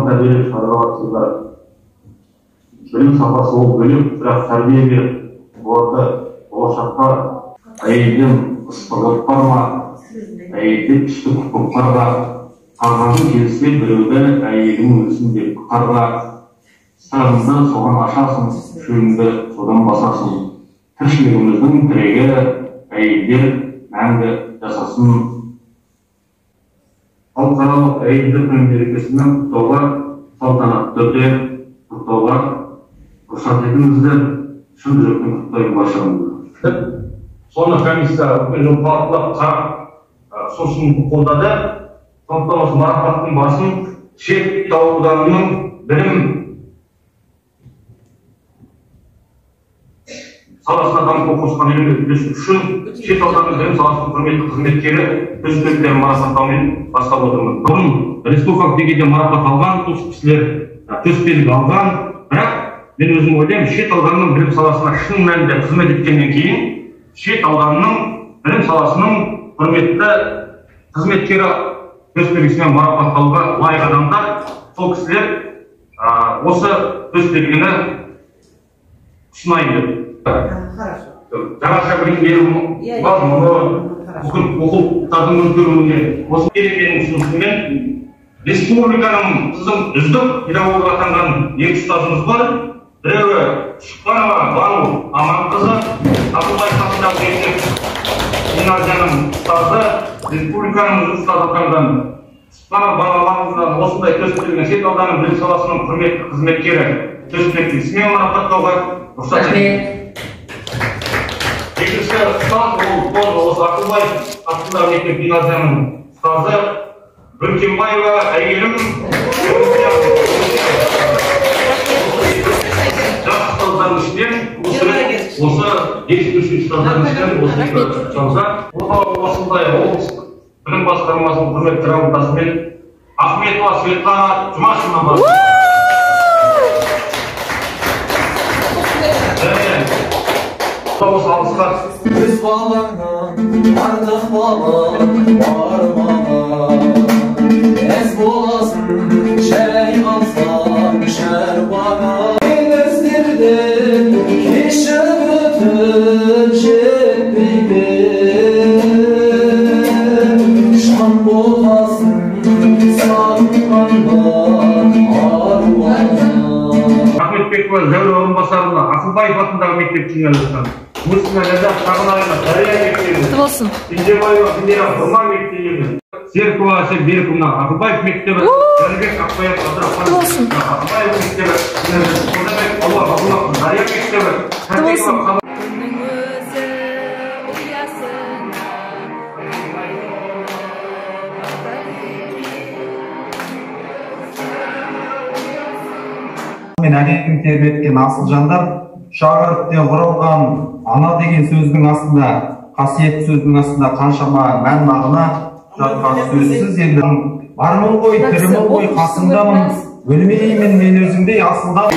Соған тәрбиелеп шығара аласыздар. Білім сапасы ол бөлек, бірақ тәрбие беріп, оларды болашаққа әйелден ыстық от бар ма, әйелде күшті көкпарға, қағазың келсе біреуді әйелің өлсін деп қарға, сырыңды соған ашасың, шөліңді содан басасың. Тіршілігіміздің тірегі әйелдер мәңгі жасасын. Халықаралық әйелдер күні мерекесімен құттықтауға, салтанатты түрде құттықтауға рұқсат етіңіздер. Шын жүректен құттықтаймын баршаңызды. Соны комиссия бүкіл талқылап қарап, сосын қолдады. Сондықтан осы марапаттың басын Шет ауданының білім саласына дамыту қосқан үлесі үшін Шет ауданының білім саласының құрметті қызметкері төсбелгілерін марапаттаумен бастап отырмын. Бұрын республикалық деңгейде марапат алған осы кісілер төсбелгі алған, бірақ мен өзім ойлаймын, Шет ауданының білім саласына шын мәнінде қызмет еткеннен кейін Шет ауданының білім саласының құрметті қызметкері төсбелгісімен марапатталуға лайық адамдар, сол кісілер осы төсбелгіні ұсынайын деп. Жаңаша білім беру мазмұны, бүкіл оқулықтардың өзгеруіне, осы менің ұсынысыммен республиканың біздің үздік педагогы атанған екі ұстазымыз бар. Біреуі Шұқанова Бану Аманқызы, Ақылбаев атындағы мектеп гимназияның ұстазы, республиканың үздік ұстазы атанған Шұқанова Бану Аманқызынан осындай төсбелгімен Шет ауданының білім саласының құрметті қызметкері төсбелгісімен марапаттауға рұқсат етіңіз. Екінші ұстаз ол тоже осы Ақылбаев атындағы мектеп гимназияның ұстазы Бүркенбаева Әйгерім. Жас ұстаздардың ішінен осы действующий ұстаздардың ішінен осы екі ұстаздар осындай облыстық білім басқармасының құрмет грамотасымен Ахметова Светлана Жұмашевна бар. Осы алғысқа өз балаңнан артық бала бар маған, әз боласың жай қалсаң шаруаңа, теңіздерден кешіп өтіп жетпей ме, жан боласың сағынғанда аруана. Ахметбекова Зәуре Орынбасаровна, Ақылбаев атындағы мектеп гимназиясынан, Мусина Ләззат Шағынаевна, Дария мектебі, болсын. Кенжебаева Венера, Нұрман мектебі, Серікова Әсел Беріковна, Ақылбаев мектебі, Жәнібек Ақбаев Абдрахманов, Ақылбаев мектебі, Қожабек Алла Абдуллах, Дария мектебі, болсын. Күннің өзі ұясына Мен әлем тербеткен асыл жандар, үш-ақ әріптен құралған ана деген сөздің астында, қасиетті сөздің астында қаншама мән мағына жатқан сөзсіз. Енді бармын ғой, тірімін ғой, қасыңдамын, өлмеймін мен өзіңдей асылдамын.